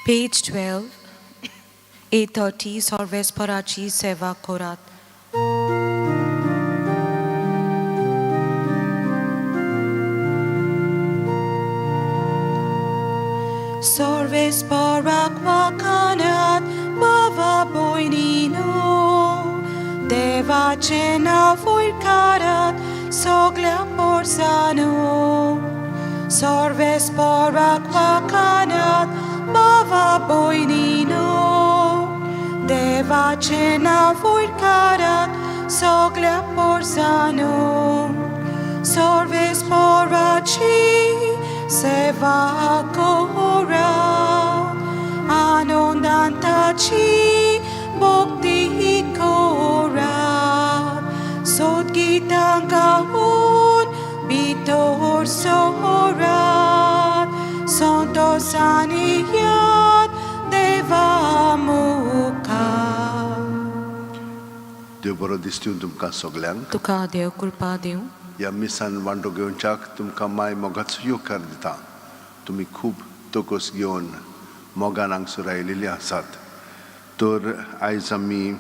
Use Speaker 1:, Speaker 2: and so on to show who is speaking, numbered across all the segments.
Speaker 1: Page 12, 8:30, Sorvesparachi Seva Korat. Sorvesparak wakanat bava boynino देवाचें नांव वयर काडात सगल्या पोरसानो सर्वेस्पराक वाखाणात भावा भयणीनो देवाचें नांव वयर काडात सगल्या पोरसानो सर्वेस्पराची सेवा करात आनंदान ताची भक्ती करात सोदगितां गावन भितर सरात संतोशान येयात देवा मुखार.
Speaker 2: देव बरो दिसता तुमकां सगल्यांक.
Speaker 1: तुका देव कृपा दिवं.
Speaker 2: ह्या मिसान वांटो घेवच्याक तुमकां माय मोगाचो येवकार दिता. तुमी खूब तोकोस घेवन मोगान हांगसर आयिल्ले आसात. तर आयज आमी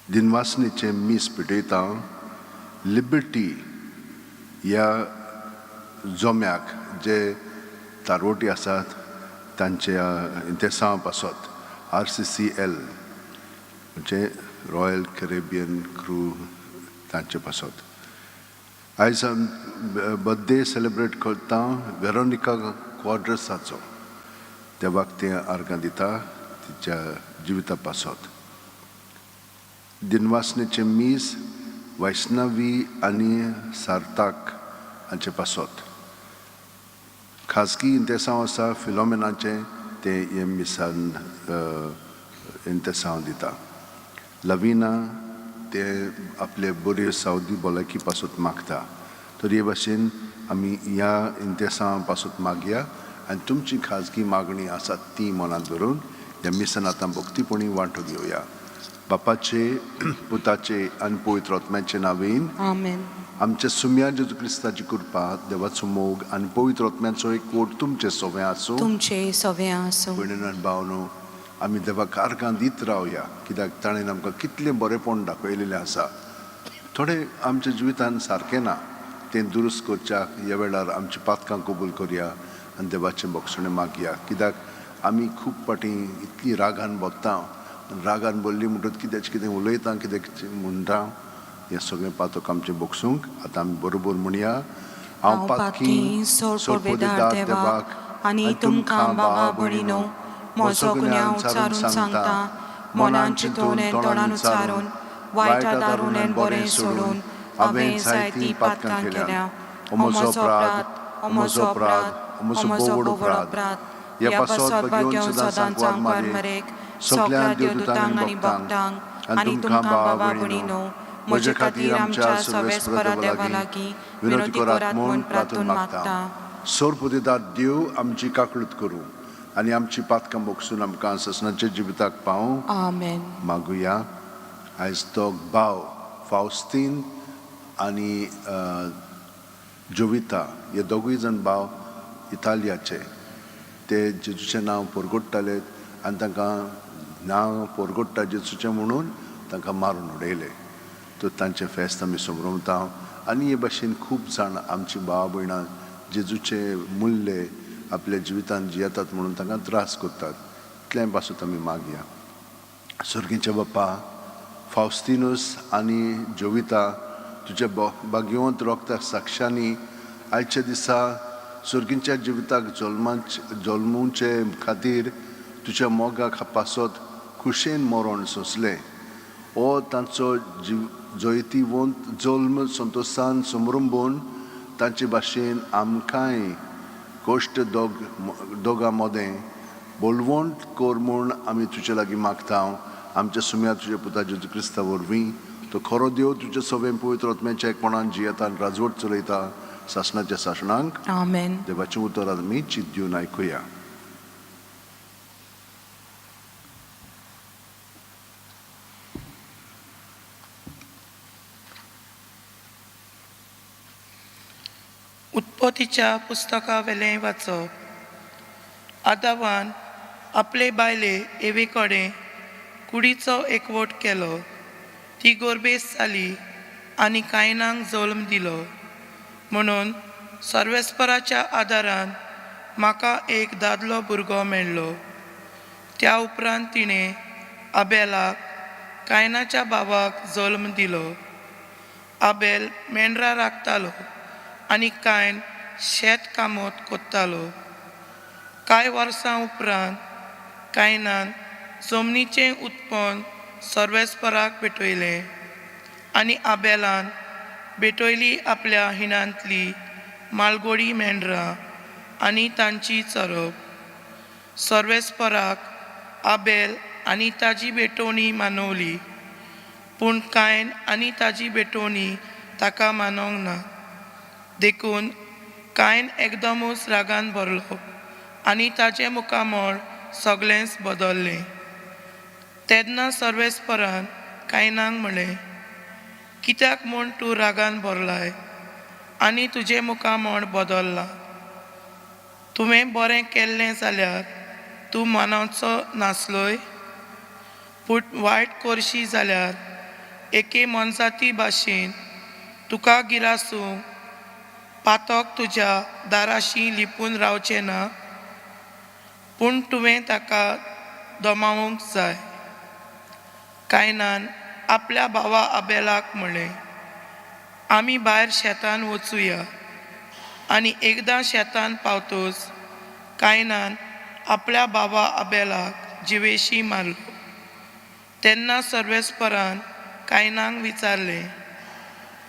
Speaker 2: दिनवासनेचें मीस पेटयता लिबर्टी ह्या जोम्याक जे तारवटी आसात तांच्या इंतेसांवा पासत, RCCL म्हणजे रॉयल कॅरेबियन क्रू तांचे पासत. आयज बर्थडे सेलिब्रेट करता वेरोनिका क्वाड्रसाचो. देवाक तें आर्गां दिता तिच्या जिविता पासत. दिनवासनेचें मीस वैष्णवी आनी सार्थक हांचे पासत. खाजगी इंतेसांव आसा फिलोमेनाचें, तें हें मिसान इंतेसांव दिता. लविना ते आपले बऱ्यो सावदी भलायकी पासत मागता. तर हे भाशेन आमी ह्या इंतेसांवा पासत मागया आनी तुमची खाजगी मागणी आसा ती मनांत धरून ह्या मिसान आतां भक्तीपणी वांटो घेवया. बापाचे, पुताचे आनी पवित्र आत्म्याचे नांवेन.
Speaker 1: आमेन.
Speaker 2: आमच्या सुम्या जेजू क्रिस्ताची कृपा, देवाचो मोग आनी पवित्र आत्म्याचो एकवट तुमचे सोवें आसूं.
Speaker 1: तुमचे सवें आसूं.
Speaker 2: भयणीनो आनी भावनो, आमी देवाक आर्गां दीत रावया, कित्याक ताणें आमकां कितलें बरेंपण दाखयलेलें आसा. थोडें आमच्या जिवितान सारकें ना, तें दुरुस्त करच्याक ह्या वेळार आमची पातकां कबूल करया आनी देवाचें बक्षणें मागया, कित्याक आमी खूब फावटी इतली रागान बोत्ता आनी रागान बोल्ली म्हणटकच कित्याचें कितें उलयता, कितें कितें म्हणटा. हें सगळें पातक आमचें बक्षूंक आतां आमी बरोबर म्हणया.
Speaker 1: हांव पातकी सोडपदेदार देवाक आनी तुमकां भावा भयणीनो म्हजो गुन्यांव उच्चारून सांगता. मनान चिंतून आनी तोंडान उच्चारून, वायट आदारून आनी बरें सोडून हांवें जायतीं पातकां केल्या. हो म्हजो अपराध, हो म्हजो अपराध, हो म्हजो भोव व्हड अपराध. ह्या पासत भाग्योन सदांच सांकवार मरेक, सगळ्या देवदूतांक आनी भक्तांक आनी तुमकां भावा भयणीनो म्हजे खातीर आमच्या सर्वेस्परा देवा लागीं विनवती करात म्हूण प्रार्थून मागता.
Speaker 2: सोरपुदेदार देव आमची काकळूत करूं आनी आमची पातकां बक्षून आमकां ससनाच्या जिविताक पावूं.
Speaker 1: आमेन.
Speaker 2: मागुया. आयज दोग भाव फावस्तीन आनी जोविता, हे दोगूय जाण भाव इतालियाचे. ते जेजूचें नांव परगट्टाले आनी तांकां नांव परगट्टा जेजूचें म्हणून तांकां मारून उडयले. तर तांचें फेस्त आमी समरमता. आनी हे भाशेन खूब जाण आमची भाव भयणां जेजूचे मुल्ले आपल्या जिवितान जियेतात म्हणून तांकां त्रास करतात. इतलें पासून आमी मागया. सर्गीच्या बाप्पा, फावस्तिनूस आनी जोविता तुज्या भाग्यवंत रोगता साक्षांनी आयच्या दिसा सर्गींच्या जिविताक जल्मुचे खातीर तुज्या मोगाक पासत खुशेन मरण सोंसलें. हो तांचो जीव जैतिवंत जल्म संतोशान समरंबून तांचे भाशेन आमकांय कश्ट दोगां मदें बोलवंत कर म्हूण आमी तुजे लागीं मागता, आमच्या सुम्या तुज्या पुता जेजू क्रिस्ता वरवीं. तो खरो देव, तुज्या सवें पवित्र आत्म्याच्या एकपणान जियेता आनी राजवट चलयता सासणाच्या सासणांक.
Speaker 1: आमेन.
Speaker 2: देवाचें उतर आमी चित दिवन आयकुया.
Speaker 3: उत्पत्तीच्या पुस्तकावेलें वाचप. आदावान आपले बायले एवे कडेन कुडीचो एकवट केलो. ती गोरबेस जाली आनी कायनाक जल्म दिलो. म्हणून सर्वेस्पराच्या आदारान म्हाका एक दादलो भुरगो मेळ्ळो. त्या उपरांत तिणें आबेलाक, कायनाच्या भावाक, जल्म दिलो. आबेल मेंढरां राखतालो आनी कायन शेत कामत कोत्तालो. कांय वर्सां उपरांत कायनान जमनीचें उत्पन्न सर्वेस्पराक भेटयलें आनी आबेलान भेटयली आपल्या हिणांतली मालगोडी मेंढरां आनी तांची चरप. सर्वेस्पराक आबेल आनी ताजी भेटवणी मानवली, पूण कायन आनी ताजी भेटवणी ताका मानवंक ना. देखून कायन एकदमूच रागान भरलो आनी ताजें मुखामळ सगळेंच बदल्लें. तेन्ना सर्वेस्परान कायनाक म्हणलें, कित्याक म्हूण तूं रागान भरलाय आनी तुजें मुखामळ बदल्लां? तुवें बरें केल्लें जाल्यार तूं मानवचो नासलोय, पूण वायट करशी जाल्यार एके मोनजाती भाशेन तुका गिरासूंक पातक तुज्या दाराशी लिपून रावचें ना, पूण तुवें ताका दमावंक जाय. कायनान आपल्या भावा आबेलाक म्हणलें, आमी भायर शेतान वचुया. आनी एकदां शेतान पावतच कायनान आपल्या भावा आबेलाक जिवेशी मारलो. तेन्ना सर्वेस्परान कायनाक विचारलें,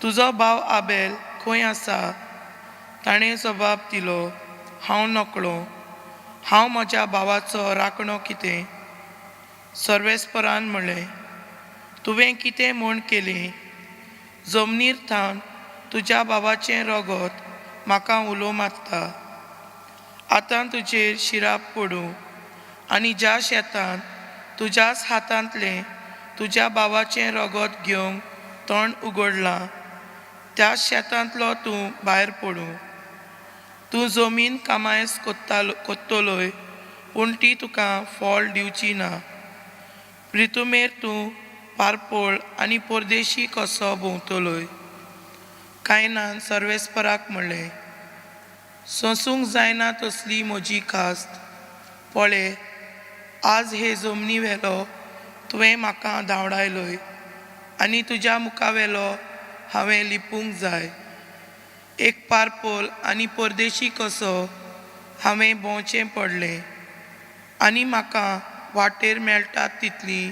Speaker 3: तुजो भाव आबेल खंय आसा? ताणें जबाब दिलो, हांव नकळो, हांव म्हज्या भावाचो राखणो कितें? सर्वेस्परान म्हणलें, तुवें कितें म्हूण केलें? जमनीर थावन तुज्या भावाचें रगत म्हाका उलो मारता. आतां तुजेर शिराप पडूं आनी ज्या शेतांत तुज्याच हातांतलें तुज्या भावाचें रगत घेवंक तोंड उगडलां त्या शेतांतलो तूं भायर पडूं. तूं जमीन कामायस कोत्तालो कोत्तलोय, पूण ती तुका फळ दिवची ना. प्रितुमेर तूं पारपोळ आनी परदेशी कसो भोंवतलोय. कायनान सर्वेस्पराक म्हणलें, सोंसूंक जायना तसली म्हजी खास्त. पळय, आज हे जमनी वेलो तुवें म्हाका धांवडायलोय आनी तुज्या मुखावेलो हांवें लिपूंक जाय. एक पारपोल आनी परदेशी कसो हांवें भोंवचें पडलें आनी म्हाका वाटेर मेळटात तितली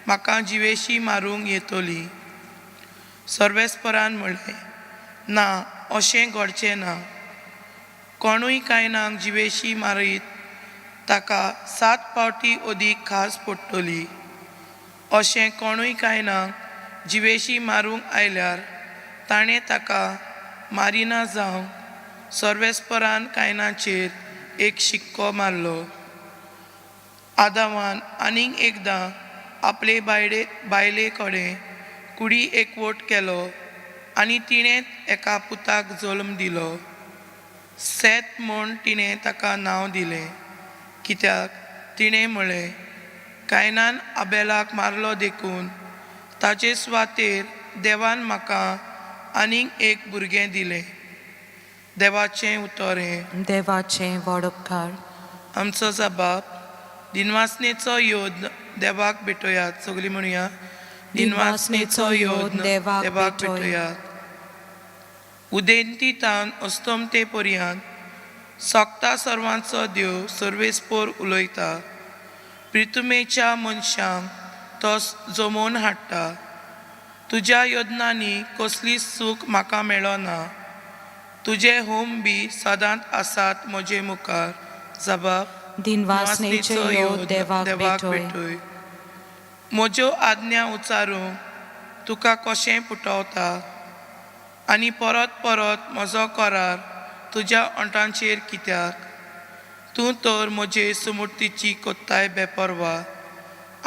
Speaker 3: म्हाका जिवेशी मारूंक येतली. सर्वेस्परान म्हणलें, ना, अशें घडचें ना. कोणूय कायनाक जिवेशी मारीत ताका 7 फावटी अदीक खास पडटली. अशें कोणूय कायनाक जिवेशी मारूंक आयल्यार ताणें ताका मारिना जावंक सर्वेस्परान कायनाचेर एक शिक्को मारलो. आदावान आनीक एकदां आपले बायले कडेन कुडी एकवट केलो आनी तिणें एका पुताक जल्म दिलो. सेत म्हूण तिणें ताका नांव दिलें, कित्याक तिणें म्हळें, कायनान आबेलाक मारलो देखून ताचे सुवातेर देवान म्हाका आनीक एक भुरगें दिलें. देवाचें उतर हें.
Speaker 1: देवाचें व्हड उपकार.
Speaker 3: आमचो जबाब दिनवासनेचो योद देवाक भेटोयात. सगळीं म्हणया,
Speaker 1: दिनवासनेचो योद देवाक भेटोय.
Speaker 3: भेटोयात. उदेंती तावन अस्तमते पर्यंत सोगता सर्वांचो देव सर्वेस्पोर उलयता. प्रितुमेच्या मनशांक तो जमोवन हाडटा. तुज्या योजनांनी कसलीच सूख म्हाका मेळना. तुजे होम बी सदांच आसात म्हजे मुखार. जबाब
Speaker 1: दिनवासनेचो योद देवाक भेटोय.
Speaker 3: भेटोय. म्हज्यो आज्ञा उच्चारूंक तुका कशें पुटवता आनी परत परत म्हजो करार तुज्या ओंठांचेर कित्याक? तूं तर म्हजे सुमुर्तीची कोत्ताय बेपर्वा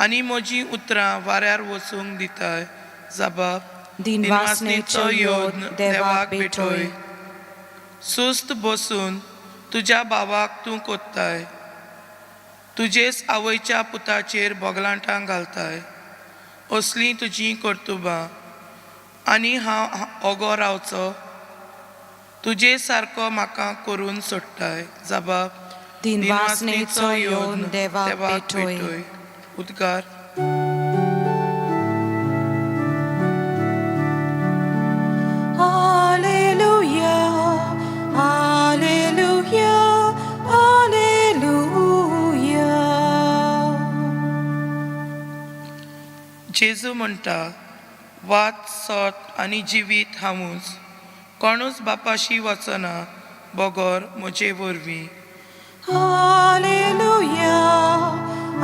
Speaker 3: आनी म्हजीं उतरां वाऱ्यार वचूंक दिताय. जबाब
Speaker 1: दिनवासनेचो योद देवाक भेटोय.
Speaker 3: सुस्त बसून तुज्या भावाक तूं कोत्ताय. तुजेच आवयच्या पुताचेर बोगलांटां घालताय. असलीं तुजीं कर्तुबां आनी हांव ओगो रावचो? तुजे सारको म्हाका करून सोडटाय. जबाब
Speaker 1: दिनवासनेचो येवन देवाक पेटोय.
Speaker 3: उद्गार.
Speaker 1: Alleluia, Alleluia, Alleluia.
Speaker 3: जेजू म्हणटा, वात सत आनी जिवीत हांवूच. कोणूच बापाशी वचना बगर म्हजे वरवीं.
Speaker 1: Alleluia,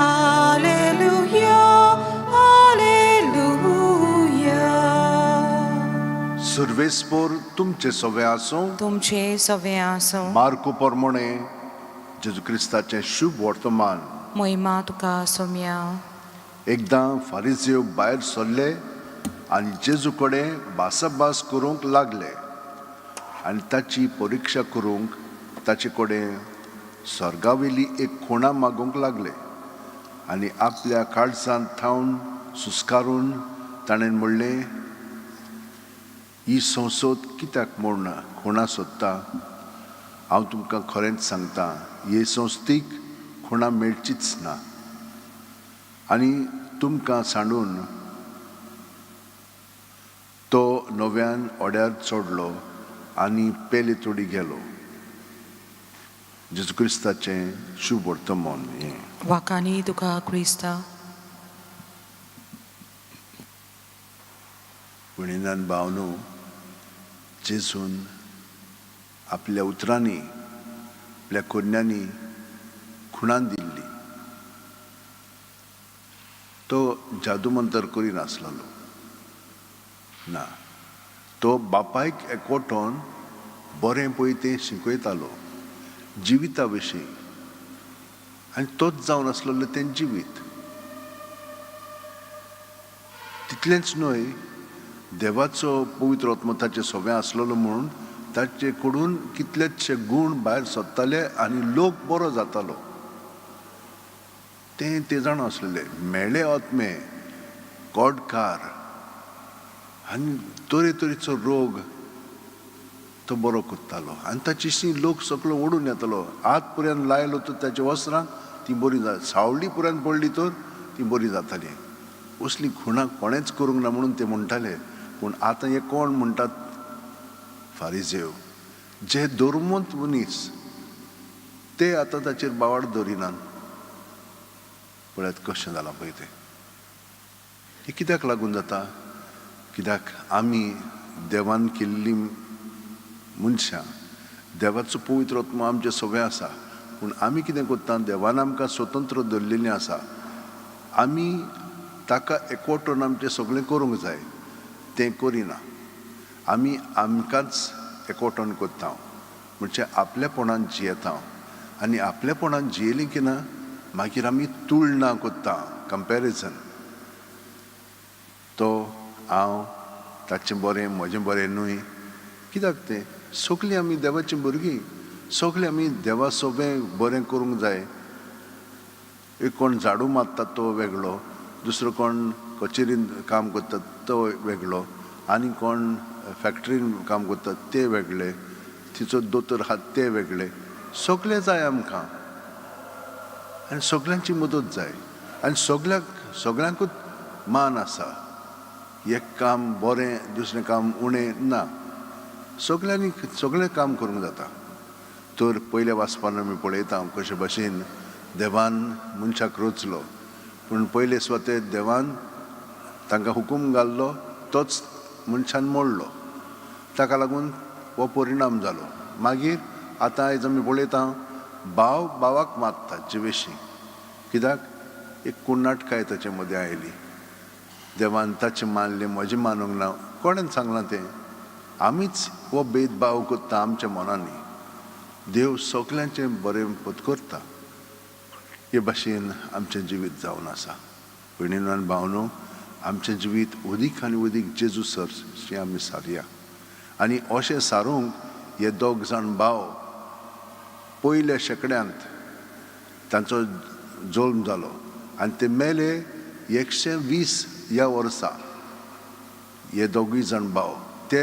Speaker 1: Alleluia, Alleluia.
Speaker 2: सुर्वेस्पोर तुमचे सवे आसूं.
Speaker 1: तुमचे सवे आसूं.
Speaker 2: मार्को पोरमोणे जेजू क्रिस्ताचें शुभ वर्तमान.
Speaker 1: मोहिमा तुका सोम्या.
Speaker 2: एकदां फारिजेव भायर सरले आनी जेजू कडेन भासाभास करूंक लागले आनी ताची परिक्षा करूंक ताचे कडेन स्वर्गावेली एक खुणा मागूंक लागले आनी आपल्या काळजांत थावन सुस्कारून ताणें म्हणलें, ही संसद कित्याक म्हूण खुणा सोदता? हांव तुमकां खरेंच सांगता, हे संस्थेक खुणा मेळचीच ना. आनी तुमकां सांडून तो नव्यान ओड्यार चडलो आनी पेले तोडी गेलो. जेजू क्रिस्ताचें शुभ वर्तमान हें.
Speaker 1: वाकानी तुका क्रिस्ता.
Speaker 2: भयणीन भावनो, जेजून आपल्या उतरांनी आपल्या कोन्यांनी खुणान दिल्ली. तो जादू मंतर करिनासलेलो ना, तो बापायक एकवटोन बरें पळय तें शिकयतालो जिविता विशीं आनी तोच जावन आसलेलो तें जिवीत. तितलेंच न्हय, देवाचो पवित्र आत्मो ताचे सोबे आसलेलो म्हूण ताचे कडून कितलेशे गूण भायर सरताले आनी लोक बरो जातालो. तें ते जाणा आसलेले. मेळे आत्मे, कोडकार आनी तरेतरेचो रोग तो बरो करतालो आनी ताची लोक सगळो ओडून येतालो. हात पर्यंत लायलो तर ताच्या वस्त्रांक ती बरी जाता, सावळी पर्यंत पडली तर ती बरी जाताली. असली खुणां कोणेंच करूंक ना म्हणून ते म्हणटाले. पूण आतां हे कोण म्हणटात? फारिजेव, जे धर्मंत मनीस, ते आतां ताचेर बावाड दवरिनात. पळयात कशें जालां पळय तें. हें कित्याक लागून जाता? कित्याक आमी देवान केल्ली मनशां, देवाचो पवित्र आत्मो आमचे सगळें आसा, पूण आमी कितें करता? देवान आमकां स्वतंत्र दवरलेलें आसा, आमी ताका एकवटून आमचें सगळें करूंक जाय, तें करिना. आमी आमकांच एकवटून करता, म्हणजे आपलेपणान जियेता आनी आपलेपणान जियेलीं की ना मागीर आमी तुळना करता, कंपेरिजन. तो हांव ताचें बरें म्हजें बरें न्हय. कित्याक तें सगळीं आमी देवाचीं भुरगीं, सगळीं आमी देवा सोबें बरें करूंक जाय. एक कोण झाडू मारता तो वेगळो, दुसरो कोण कचेरीन काम करता तो वेगळो, आनी कोण फॅक्टरीन काम करता ते वेगळे, तिचो दोतोर आहा ते वेगळे. सगळें जाय आमकां आनी सगळ्यांची मदत जाय आनी सगळ्यांकूच मान आसा. एक काम बरें दुसरें काम उणें ना, सगळ्यांनी सगळें काम करूंक जाता. तर पयल्या वाचपान आमी पळयता कशे भाशेन देवान मनशाक रचलो, पूण पयले सुवातेर देवान तांकां हुकूम घाल्लो तोच मनशान मोडलो, ताका लागून हो परिणाम जालो. मागीर आतां आयज आमी पळयता भाव भावाक मारता जिवेशी. कित्याक? एक कुण्णाटकाय ताचे मदें आयली. देवान ताचें मानलें म्हजें मानूंक ना. कोणें सांगलां तें? आमीच हो भेदभाव करता आमच्या मनांनी. देव सगल्यांचें बरें करता. हे भाशेन आमचें जिवीत जावन आसा. भयणीनो आनी भावनो, आमचें जिवीत अदीक आनी अदीक जेजू सरशी आमी सारया आनी अशें सारूंक हे दोग जाण भाव पयल्या शेंकड्यांत तांचो जल्म जालो आनी ते मेले 120 ह्या वर्सा. हे दोगूय जाण भाव ते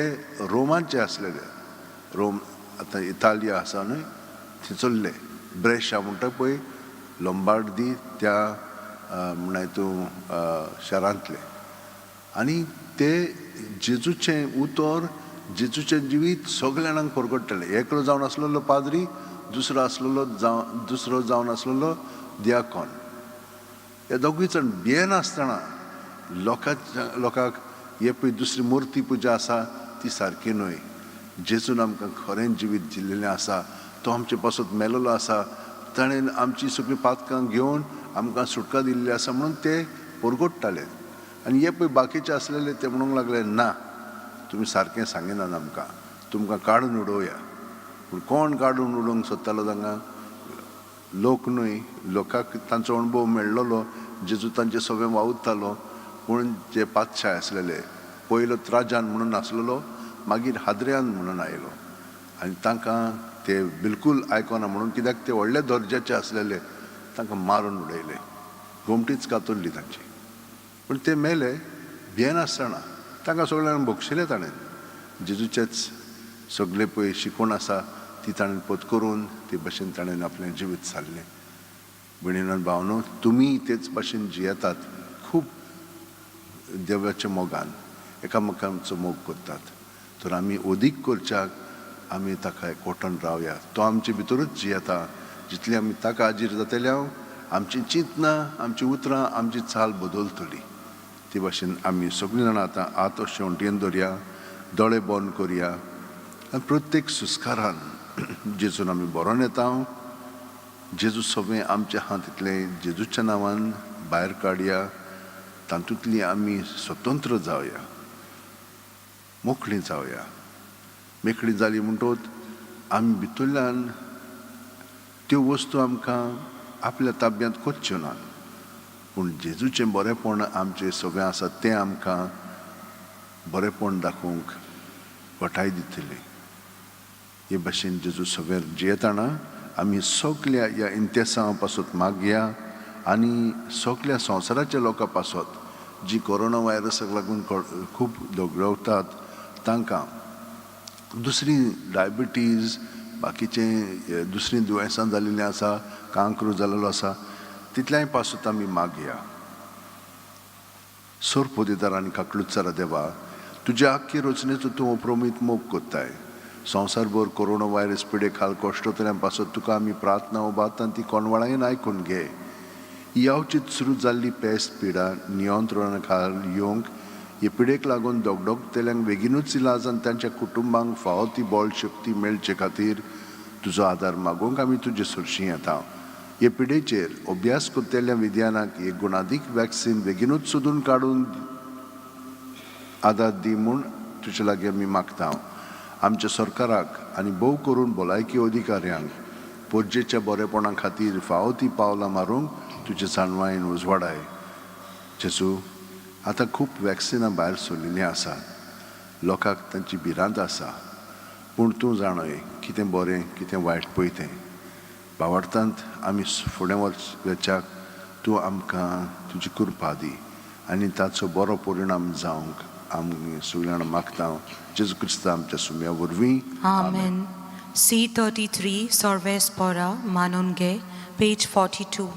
Speaker 2: रोमांचे आसलेले. रोम आतां इतालिया आसा न्हय, थंयसरले ब्रेशा म्हणटा पळय, लोम्बार्दी त्या म्हणाय तूं शारांतले. आनी ते जेजूचें उतर, जेजूचें जिवीत सगल्या जाणांक परगट्टलें. एकलो जावन आसलेलो पाद्री, दुसरो आसलेलो जावन दुसरो जावन आसलेलो दियाकोन. हे दोगूय जाण भियेनासतना लोकांक हे पळय दुसरी मुर्ती पुजा आसा ती सारकी न्हय, जेजून आमकां खरें जिवीत दिल्लेलें आसा, तो आमचे पासत मेलेलो आसा, ताणें आमची सगळीं पातकां घेवन आमकां सुटका दिल्ली आसा म्हणून ते परगट्टाले. आनी हे पळय बाकीचे आसलेले ते म्हणूंक लागले, ना तुमी सारकें सांगिनात आमकां, तुमकां काडून उडोवया. पूण कोण काडून उडोवंक सोदतालो तांकां? लोक न्हय. लोकांक तांचो अणभव मेळ्ळलो, जेजू तांचे सगळें वावुरतालो. पूण जे पातशाय आसलेले, पयलो त्राजान म्हणून आसलेलो, मागीर हाद्रियान म्हणून आयलो आनी तांकां ते बिलकूल आयकना म्हणून, कित्याक ते व्हडल्या दर्जाचे आसलेले, तांकां मारून उडयले, गोमटीच कातरली तांची. पूण ते मेले भियेनासतना, तांकां सगळ्यांक भोगशिलें ताणें. जेजूचेच सगळे पळय शिकवण आसा ती ताणें पोत करून ते भशेन ताणें आपलें जिवीत सारलें. भयणीन भावनो, तुमी तेच भाशेन जियेतात, खूब देवाच्या मोगान एकामेकांचो मोग करतात, तर आमी अदीक करच्याक आमी ताका एकवटून रावया. तो आमचे भितरूच जियेता. जितली आमी ताका हाजीर जातले, आमची चिंतनां, आमची उतरां, आमची चाल बदलतली. ते भाशेन आमी सगळीं जाणां आतां हात शेंवटेन दवरया, दोळे बंद करया आनी प्रत्येक सुस्कारान जेजून आमी बरोवन येता. जेजू सगळें आमच्या हातांतलें जेजूच्या नांवान भायर काडया, तातूंतली आमी स्वतंत्र जावया, मोकळी जावया. मेकळी जाली म्हणटकच आमी भितरल्यान त्यो वस्तू आमकां आपल्या ताब्यांत करच्यो ना, पूण जेजूचें बरेंपण आमचें सगळें आसा तें आमकां बरेंपण दाखोवंक घटाय दितलें. हे भाशेन जेजू सगळें जियेतना आमी सगल्या ह्या इंतेसांवा पासत मागया आनी सगल्या संवसाराच्या लोकां पासत जी कोरोना व्हायरसाक लागून खूब दगडवतात तांकां, दुसरी डायबिटीज, बाकीचे दुसरीं दुयेंसां जाल्लीं आसा, कांक्र जाल्लो आसा, तितल्याय पासत आमी मागया. सोरपोदेदार आनी काकलुत्सरा देवा, तुज्या आख्खी रचनेचो तूं अप्रमीत मोग कोत्ताय. संवसारभर कोरोना व्हायरस पिडे खाल कश्टतल्या पासत तुका आमी प्रार्थना उबारता, ती कोणवाळायन आयकून घे. ही अवचीत सुरू जाल्ली पेस्त पिडा नियंत्रणा खाल येवंक, हे पिडेक लागून दोगडोगतेल्यांक बेगीनूच इलाज आनी तांच्या कुटुंबांक फावो ती बळ शक्ती मेळचे खातीर तुजो आदार मागूंक आमी तुजे सरशी येता. हे पिडेचेर अभ्यास करतल्या विज्ञानाक एक गुणादीक वॅक्सीन बेगीनूच सोदून काडून आदार दी म्हूण तुजे लागीं आमी मागता. आमच्या सरकाराक आनी भोव करून भलायकी अधिकाऱ्यांक पोरजेच्या बरेपणा खातीर फावो ती पावलां मारूंक तुजे जाणवायेन उजवाडाय. जेजू, आतां खूब वॅक्सिनां भायर सरलेलीं आसात, लोकांक तांची भिरांत आसा, पूण तूं जाणय कितें बरें कितें वायट पळय तें. भावार्थांत आमी फुडें वच्याक तूं आमकां तुजी कृपा दी आनी ताचो बरो परिणाम जावंक आमी सगळीं जाणां मागता. जेजू क्रिस्ता आमच्या सुम्या वरवीं.
Speaker 1: आमेन. C33 Sarvespora Manunge, page 42.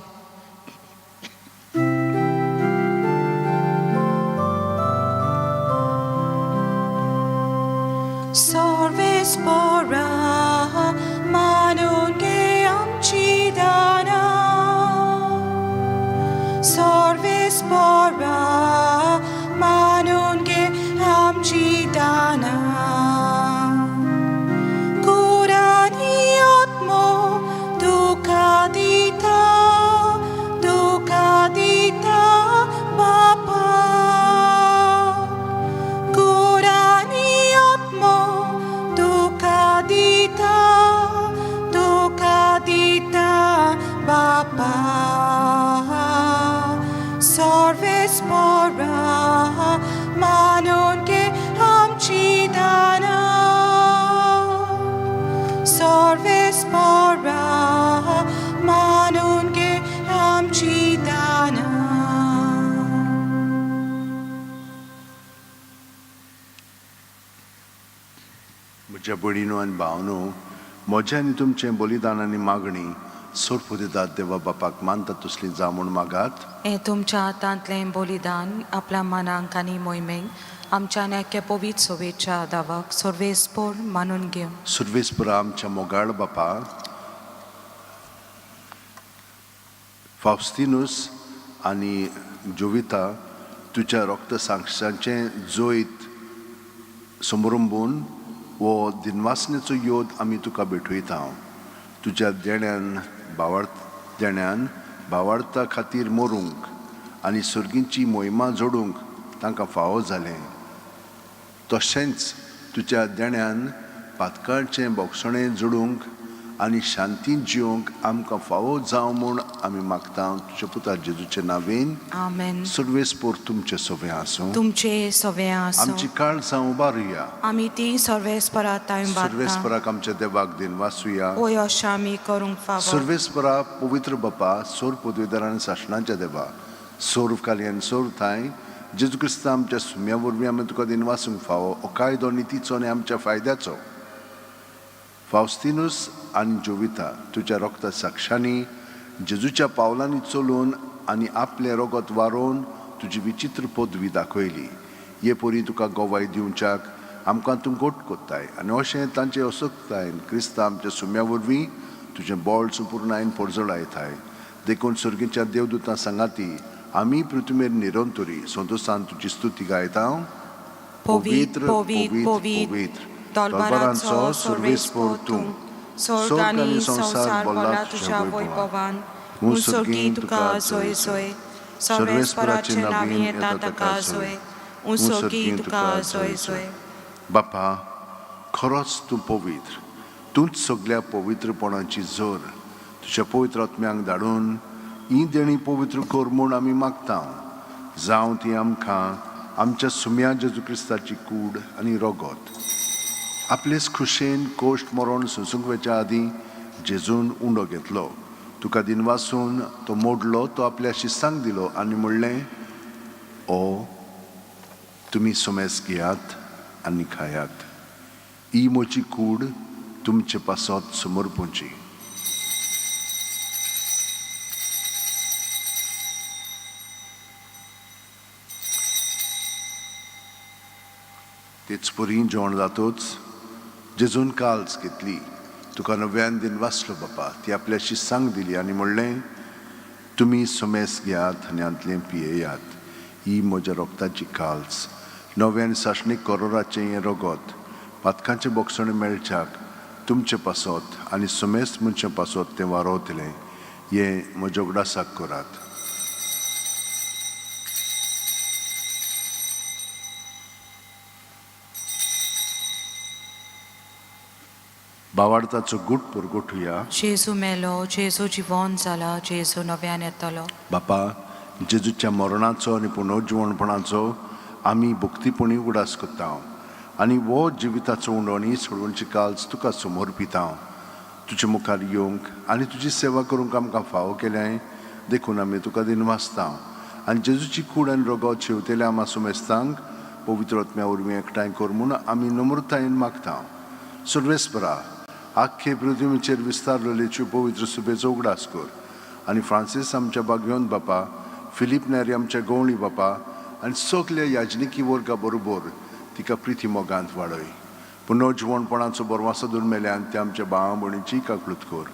Speaker 1: Sarvespora Manunge amcidana, Sarvespora Manunge amcidana, Kurani atmo dukadita, dukadita bapa, Kurani atmo dukadita, dukadita bapa, Sarvespora Manunge amcidana.
Speaker 2: म्हज्या भयणीनो आनी भावनो, म्हजें आनी तुमचें बलिदान आनी मागणी सोरपुदितात देवा बापाक मानता तसली जावं म्हूण मागात.
Speaker 1: हें तुमच्या हातांतलें बलिदान आपल्या मनांक आनी मोहिमेक आमच्या एके पवित्र सोबेच्या दावाक सर्वेस्पोर मानून घेवं.
Speaker 2: सुर्वेसपुरा आमच्या मोगाळ बापा, फावस्तिनूस आनी जोविता तुज्या रोक्त सांक्षांचें जैत समरंबून हो दिनवासनेचो योद आमी तुका भेटयता. तुज्या देण्यान भावार्थ देण्यान भावार्था खातीर मरूंक आनी सर्गींची मोहिमा जोडूंक तांकां फावो जालें. तशेंच तुज्या देण्यान पातकांचें बोगसणें जोडूंक आनी शांतीन जिवंक आमकां फावो जावं म्हूण आमी मागता तुज्या पुता जेजूचे नांवेन.
Speaker 1: आमेन.
Speaker 2: सर्वेस्पोर तुमचें सगळें आसूं.
Speaker 1: तुमचे सगळें आसूं.
Speaker 2: आमची काळजां उबारुया.
Speaker 1: आमी ती सर्वेस्परा तांय बाता.
Speaker 2: सर्वेस्पराक आमच्या देवाक दिनवासुया.
Speaker 1: ओय अशें आमी करूंक फावो.
Speaker 2: सर्वेस्परा, पवित्र बापा, सोर पदवीदार आनी सासणाच्या देवा, सोर काली आनी सोर थांय जेजू क्रिस्ता आमच्या सुम्या वरवीं आमी तुका दिनवासूंक फावो. हो कायदो नितीचो आनी आमच्या फायद्याचो. फावस्तिनूस आनी जोविता तुज्या रोगता साक्षांनी जेजूच्या पावलांनी चलून आनी आपलें रोगत वारोवन तुजी विचित्र पदवी दाखयली. हे परी तुका गवाय दिवच्याक आमकां तूं गोट कोत्ताय आनी अशें तांचे असक्तायेन क्रिस्ता आमच्या सुम्या वरवीं तुजें बळ सुपूर्णायन पोरजळायताय. देखून सर्गीच्या देवदूतां सांगाती आमी पृथ्वीर निरंतरी संतोशान तुजी स्तुती गायता.
Speaker 1: पवित्र, पवित्र, पवित्र, तलवारांचो सर्वेस्पोर तूं, स्वर्ग आनी संवसार भरला तुज्या वैभवान. उंसोगी तुका जोय जोय, सर्वेस्पराचे नांवी येता ताका जोय, उंसोगी तुका जोय जोय.
Speaker 2: बापा, खरोच तूं पवित्र, तूंच सगल्या पवित्रपणाची जोर. तुज्या पवित्र आत्म्यांक धाडून ही देणी पवित्र कर म्हूण आमी मागता. जावं ती आमकां आमच्या सुम्या जेजू क्रिस्ताची कूड आनी रोगत. आपलेच खुशेन कोश्ट मरण सोंसूंक वचच्या आदीं जेजून उंडो घेतलो, तुका दिनवासून तो मोडलो, तो आपल्या शिस्तांक दिलो आनी म्हणलें, ओ तुमी सोमेस घेयात आनी खायात. ही म्हजी कूड तुमचे पासत समर्पूंची. तेच परी जेवण जातोच जेजून काल्स घेतली, तुका नव्यान दिन वाचलो बापा, ती आपल्या शिस्तांक दिली आनी म्हणलें, तुमी सोमेस घेयात आनी हांतलें पियेयात. ही म्हज्या रोगताची काल्स, नव्यान सासणीक करोराचें हें रोगत पातकांचें बोगसणें मेळच्याक तुमचें पासत आनी सोमेस मनशां पासत तें वारोवतलें. हें म्हज्या उगडासाक करात. बावार्थाचो गूट परगोटुया.
Speaker 1: जेजू मेलो, जेजू जिवोन जाला, जेजू नव्यान येतलो.
Speaker 2: बापा, जेजूच्या मरणाचो आनी पुनर्जिवणपणाचो आमी भक्तीपणी उगडास करता आनी हो जिविताचो उंडो आनी सोडवणची काल्स तुका समर्पिता. तुजे मुखार येवंक आनी तुजी सेवा करूंक आमकां फावो केल्याय देखून आमी तुका दिनवासता आनी जेजूची कूड आनी रोगत शेवतेल्या आमा सुमेस्तांक पवित्र आत्म्या वरवीं एकठांय कर म्हूण आमी नम्रतायेन मागता. सर्वेस्परा, आख्खे पृथ्वीचेर विस्तारलेलेच्यो पवित्र सुबेचो उगडास कर आनी फ्रांसीस आमच्या बागयोन बापा, फिलीप नेरी आमच्या गवळी बापा आनी सगल्या याजनिकी वर्गा बरोबर तिका प्रिती मोगांत वाडय. पुनर्जिवणपणाचो बरवासो धरून मेल्यान ते आमच्या भावा भयणीची काकळूत कर.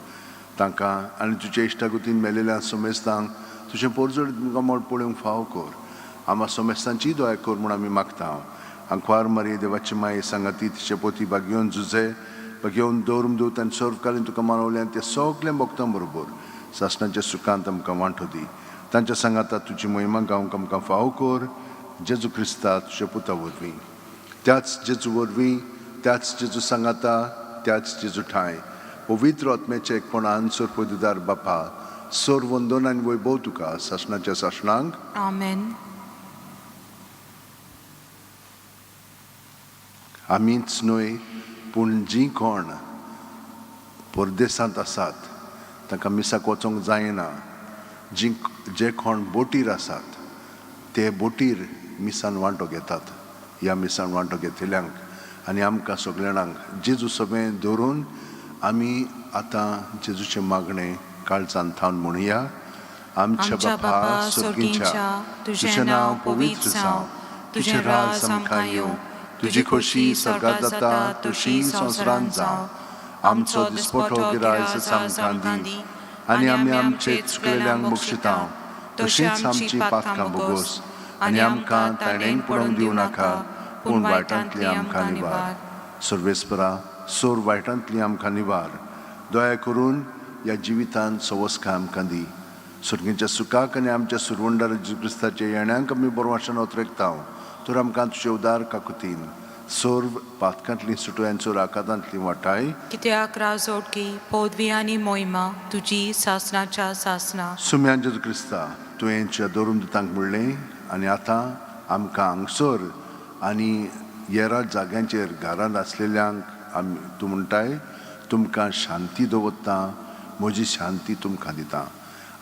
Speaker 2: तांकां आनी तुज्या इश्टागतीन मेलेल्या समेस्तांक तुजें पोरजोड मुखामळ पळोवंक फावो कर. आमा समेस्तांची दया कर म्हूण आमी मागता. आंकवार मारी देवाची माये सांगाती तिचे पोती बागयोन जुजे बागयोन दवरून दवत आनी सर्वकालीन तुका मानवल्यान ते सगळें भक्तां बरोबर सासणाच्या सुखांत आमकां वांटो दी. तांच्या सांगाता तुजी महिमा गावंक आमकां फावो कर. जेजू क्रिस्ता तुज्या पुता वरवीं, त्याच जेजू वरवीं, त्याच जेजू सांगाता, त्याच जेजू ठांय पवित्र आत्म्याच्या एकपणान सरपदुदार बापा, सोर वंदन आनी वैभव तुका सासणाच्या सासणांक.
Speaker 1: आमेन.
Speaker 2: आमीच न्हय पूण जीं कोण परदेसांत आसात तांकां मिसाक वचोंक जायना, जीं जे कोण बोटीर आसात ते बोटीर मिसान वांटो घेतात, ह्या मिसान वांटो घेतल्यांक आनी आमकां सगल्या जाणांक जेजू सगळें दवरून आमी आतां जेजूचें मागणें काळजान थावन म्हणुया. आमच्या बापा सर्गींच्या, तुजें नांव पवित्र जावं, तुजें राज आमकां येवं, तुजी खोशी सर्गात जाता तशी संवसारांत जावं. आमचो दिसपटो गिरायस आमकां दी आनी आमी आमचे चुकलेल्यांक बक्षिता तशीच आमची पातकां भोगोस आनी आमकां ताणें पडोवंक दिवं नाका, पूण वायटांतली आमकां निवार. सर्वेस्परा, सोर वायटांतली आमकां निवार. दया करून ह्या जिवितांत सवस्काय आमकां दी. सर्गीच्या सुखाक आनी आमच्या सुरवंडार जेजू क्रिस्ताच्या येण्यांक आमी बरवाशान ओतरेकता. तर आमकां तुजे उदार काकुतीन सर्व पातकांतली सुटयांचो राकातांतली वाटाय.
Speaker 1: कित्याक राजोटकी पदवी आनी मोहिमा तुजी सासणाच्या सासना.
Speaker 2: सुम्यान जेजू क्रिस्ता, तुवें तुज्या दवरून दितांक म्हणलें आनी आतां आमकां हांगसर आनी येरा जाग्यांचेर घरांत आसलेल्यांक आमी तूं म्हणटाय, तुमकां शांती दवरता, म्हजी शांती तुमकां दिता.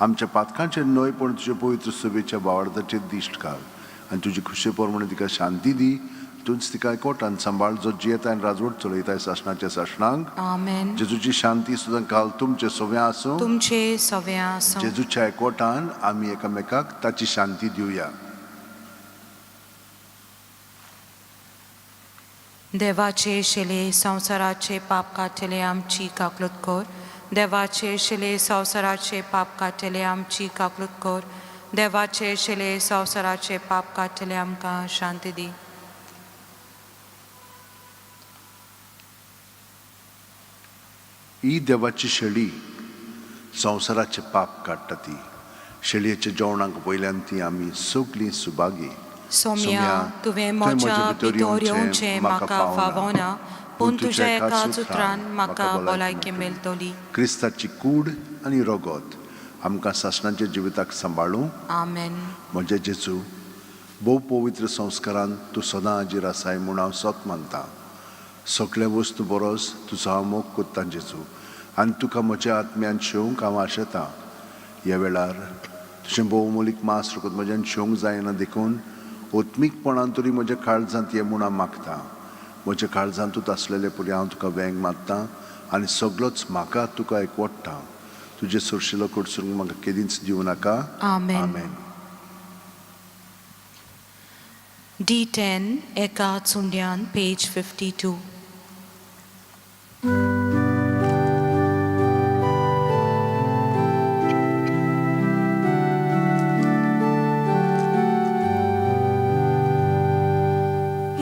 Speaker 2: आमच्या पातकांचेर न्हय पूण तुजे पवित्र सभेच्या बावार्थाचेर दिश्ट घाल आनी तुजी खुशे प्रमाणे तिका शांती दी. तूंच तिका एकवटान सांबाळ, जो जियेता आनी राजवट चलयताय सासणाच्या सासणांक.
Speaker 1: आमेन.
Speaker 2: जेजूची शांती सुद्दां काल तुमचे सव्या आसूं.
Speaker 1: तुमचे सव्या आसूं.
Speaker 2: जेजूच्या एकवटान आमी एकामेकाक ताची शांती दिवया.
Speaker 1: देवाचे शिले संवसाराचे पाप काडटले आमची काकलूत कर. देवाचे शिले संवसाराचे पाप काडटले आमची काकलूत कर. देवाचे शिले संवसाराचे पाप काडटले आमकां शांती दी.
Speaker 2: ही देवाची शेळी संवसाराचे पाप काडटा. ती शेळयेच्या जेवणाक वयल्यान ती आमी सगळीं सुभागी.
Speaker 1: सोम्या, तुवें म्हज्या भितर येवचें म्हाका फावना, पूण तुज्या एकाच उतरान म्हाका भलायकी मेळटली.
Speaker 2: क्रिस्ताची कूड आनी रगत आमकां सासणाच्या जिविताक सांबाळूं.
Speaker 1: आमेन.
Speaker 2: म्हजे जेजू, भोव पवित्र संस्कारान तूं सदां हाजीर आसाय म्हूण हांव सत मानतां. सगळे वस्तू बरोस तुजो हांव मोग कोत्तां जेजू, आनी तुका म्हज्या आत्म्यान शेवंक हांव आशेतां. ह्या वेळार तुजें भोवमोलीक मास रगत म्हज्यान शेवंक जायना, देखून ओत्मीकपणान तरी म्हज्या काळजांत ये म्हूण हांव मागतां. म्हज्या काळजांतूच आसलेले परी हांव तुका वेंग मारतां आनी सगळोच म्हाका तुका एकवटता. तुजें सोरशिलो कडसून म्हाका केदींच दिवं नाका.
Speaker 1: आमेन.
Speaker 2: आमेन.
Speaker 1: D10 एका चुंड्यान, पेज 52.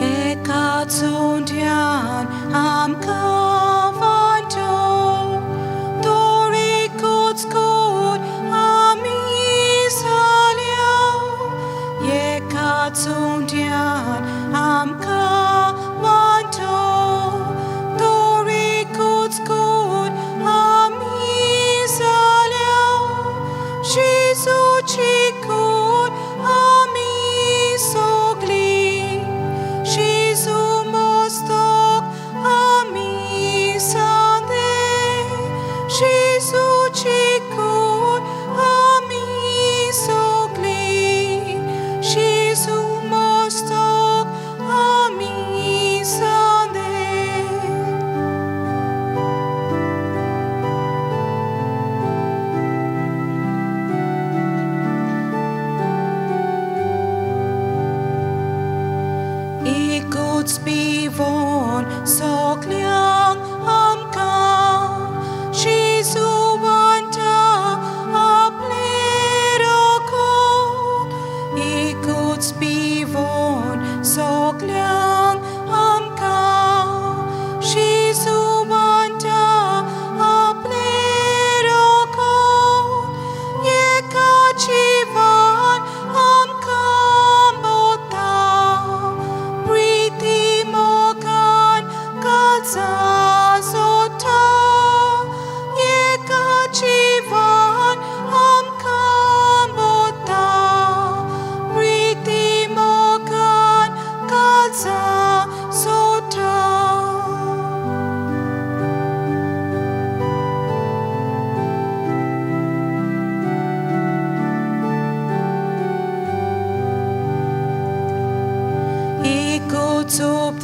Speaker 1: एका चुंड्यान आमकां वांटो, तोरिकूच कूड आमी जाल्या. एका चुंड्यान आमकां वांटो, तोरिकूच कूड आमी जाल्या. जेजूची कूड आमी सगळी, जेजू मस्तक आमी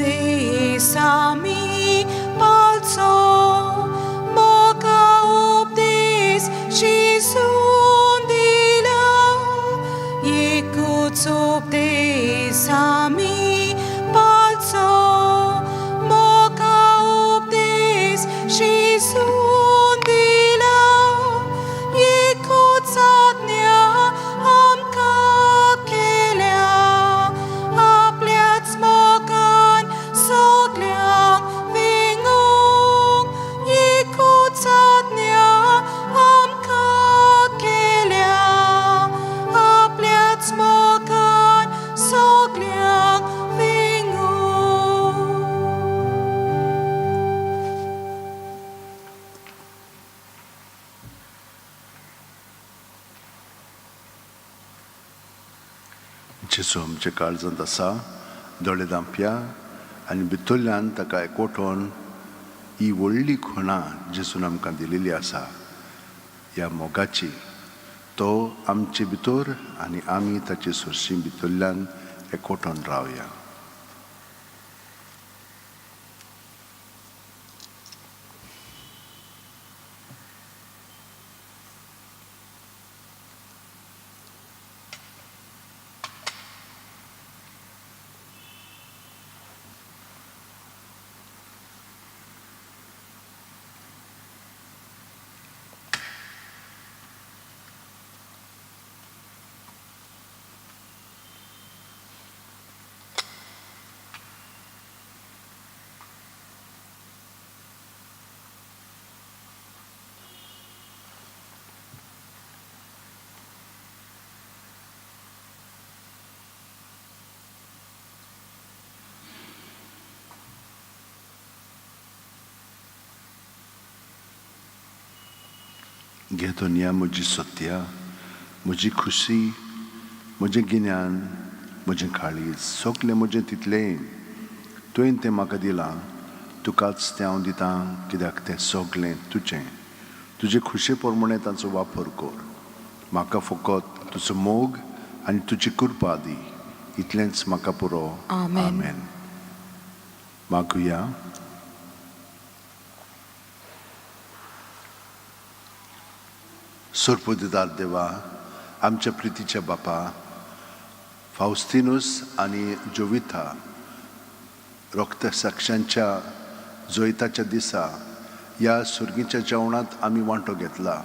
Speaker 1: उपदेसामी पाळचो, मोका उपदेश जेजून दिला, एकूच उपदेसामी पाळचो, मोका उपदेश जेजून दिला, एकूच आज्ञा आमकां केल्या, आपल्याच मोगान सगल्यांक वेंगोवंक, एकूच आज्ञा आमकां केल्या, आपल्याच मोगान सगल्यांक वेंगोवंक.
Speaker 2: जेजू आमच्या काळजांत आसा, दोळे धांपया आनी भितरल्यान ताका एकवटोन ही व्हडली खुणा जेजून आमकां दिलेली आसा ह्या मोगाची, तो आमचे भितर आनी आमी ताचे सरशी भितरल्यान एकवटोन रावया. घे दुनिया म्हजी सत्या, म्हजी खुशी, म्हजें गिन्यान, म्हजें काळीज, सगलें म्हजें तितलें तुवें तें म्हाका दिलां, तुकाच तें हांव दितां, कित्याक तें सगलें तुजें. तुजे खुशे प्रमाणें तांचो वापर कर. म्हाका फकत तुजो मोग आनी तुजी कृपा दी, इतलेंच म्हाका पुरो.
Speaker 1: आमेन.
Speaker 2: आमेन. मागुया. सोरपोदिदार देवा, आमच्या प्रितीच्या बापा, फावस्तिनूस आनी जोविता रोगतसाक्षांच्या जैताच्या दिसा ह्या सुर्गीच्या जेवणांत आमी वांटो घेतला,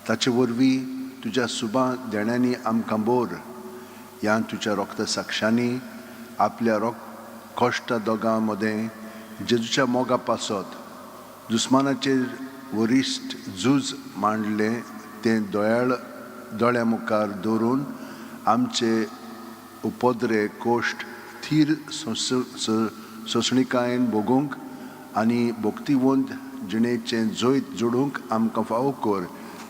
Speaker 2: ताचे वरवीं तुज्या सुबा देण्यांनी आमकां बोर ह्या तुज्या रोगतसाक्षांनी आपल्या रोग कश्ट दोगां मदें जेजूच्या मोगा पासत दुस्मानाचेर वरिश्ट झूज मांडलें तें दोयाळ दोळ्या मुखार दवरून आमचे उपद्रे कोश्ट थीर सोंसणिकायेन भोगूंक आनी भक्तिवंत जिणेचें जैत जोडूंक आमकां फावो कर,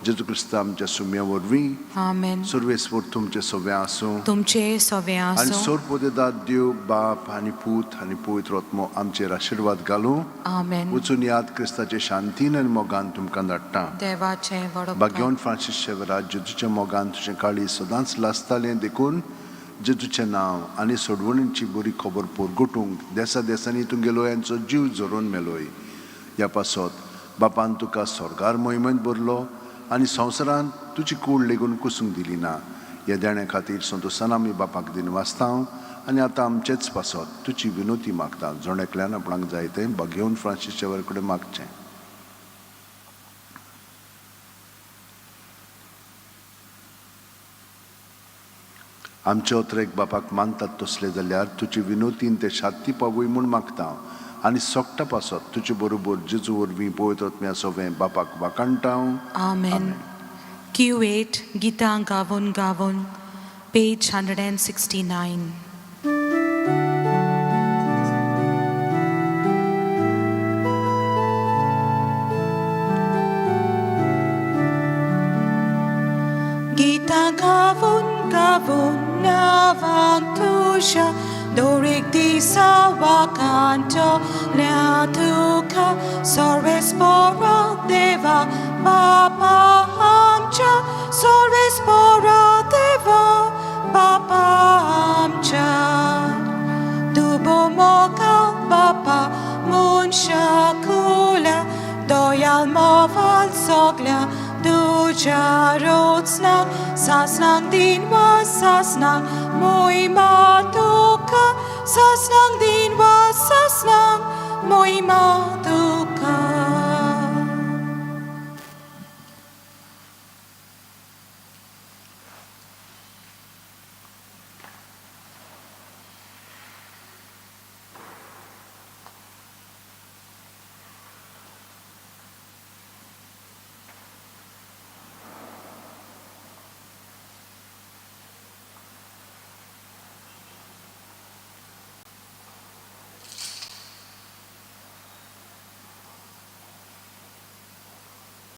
Speaker 2: जेजू क्रिस्त आमच्या सुम्या वरवीं.
Speaker 1: आमेन.
Speaker 2: सर्वेस्पर तुमचें सगळें आसूं.
Speaker 1: तुमचे सवे
Speaker 2: आनी
Speaker 1: आसूं.
Speaker 2: सोरपोदेदार देव बाप आनी पूत आनी पवित्र आत्मो आमचेर आशिर्वाद घालूं.
Speaker 1: आमेन.
Speaker 2: वचून याद, क्रिस्ताचे शांतीन आनी मोगान तुमकां धाडटा.
Speaker 1: देवाचें व्हड उपकार.
Speaker 2: भाग्यवंत फ्रांसीस शेवरा, जेजूच्या मोगान तुजें काळीज सदांच लासतालें, देखून जेजूचें नांव आनी सोडवणीची बरी खबर पोरगटूंक देसा देसांनी तुगेलो यांचो जीव झरोवन मेलोय. ह्या पासत बापान तुका स्वर्गार मोहिमेंत भरलो आनी संवसारांत तुजी कूड लेगून कुसूंक दिली ना. ह्या देण्या खातीर संतोशान आमी बापाक दिन वाचता आनी आतां आमचेच पासत तुजी विनोती मागता. जण एकल्यान आपणाक जाय तें भाग्यवंत फ्रांसीस शेवर कडेन मागचें. आमचे अत्रेक बापाक मानतात तसले जाल्यार तुजी विनोतीन ते शांती पावय म्हूण मागता आनी सोकटा पासत तुजे बरोबर जेजू वरवीं पवित्र आत्म्या सोवें बापाक वाखाणटा.
Speaker 1: आमेन. Q8, गितां गावून गावून, पेज 169. गितां गावून गावून नांवांक तुज्या, दरेक दिसा वाखाणटल्या तुका, सर्वेस्परा देवा बापा आमच्या, सर्वेस्परा देवा बापा आमच्या. तूं भोव मोगाळ तुज्या रोचनाक सासणाक दिनवास सासणाक मोहिमा तुका सासणाक दिनवास सासणाक मोहिमा.